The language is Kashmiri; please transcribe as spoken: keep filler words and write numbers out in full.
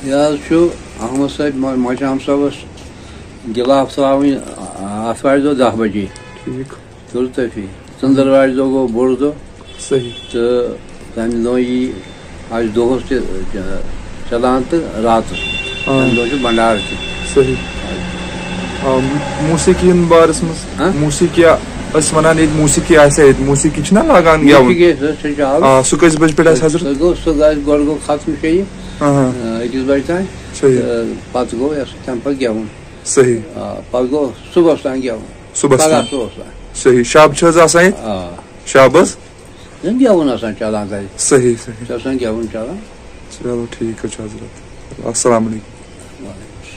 یہِ حظ چھُ احمد صٲب، مۄ-، مۄچہِ احمد صٲبَس گِلاف ترٛاوٕنۍ آتھوارِ دۄہ دَہ بَجے۔ ٹھیٖک۔ تُل تٔتھی۔ ژٔنٛدٕروارِ دۄہ گوٚو بوٚڑ دۄہ۔ صحیح۔ تہٕ تَمہِ دۄہ یی اَسہِ دۄہَس تہِ چَلان تہٕ راتَس۔ آ۔ تَمہِ دۄہ چھُ بَنڈارٕ تہِ۔ صحیح۔ آ، موسیقی ہٕنٛدۍ بارَس منٛز، ہاں؟ موسیقی، أسۍ وَنان ییٚتہِ موسیقی آسہِ، ییٚتہِ موسیقی چھِنہ لاگان گٮ۪وُن؟ موسیقی، سۄ چھِ آ، سُہ کٔژِ بَجہِ پٮ۪ٹھ آسہِ حضرت؟ سُہ گوٚو، سُہ گژھِ گۄڈٕ گوٚو ختم شیٚیہِ۔ آ۔ آ، أکِس بَجہِ تام۔ صحیح۔ تہٕ پَتہٕ گوٚو یہِ ہسا تَمہِ پَتہٕ گٮ۪وُن۔ صحیح۔ آ، پَتہٕ گوٚو صُبحَس تام گٮ۪وُن۔ صُبحَس پَگاہ تام۔ صُبحَس تام۔ صحیح۔ شب چھِ حظ آسان ییٚتہِ؟ آ۔ شب حظ؟ زَن گٮ۪وُن آسان چَلان تَتہِ۔ صحیح، صحیح۔ چھُ آسان گٮ۪وُن چَلان۔ چلو، ٹھیٖک حظ چھُ حضرت۔ السلام علیکم۔ وعلیکم السلام۔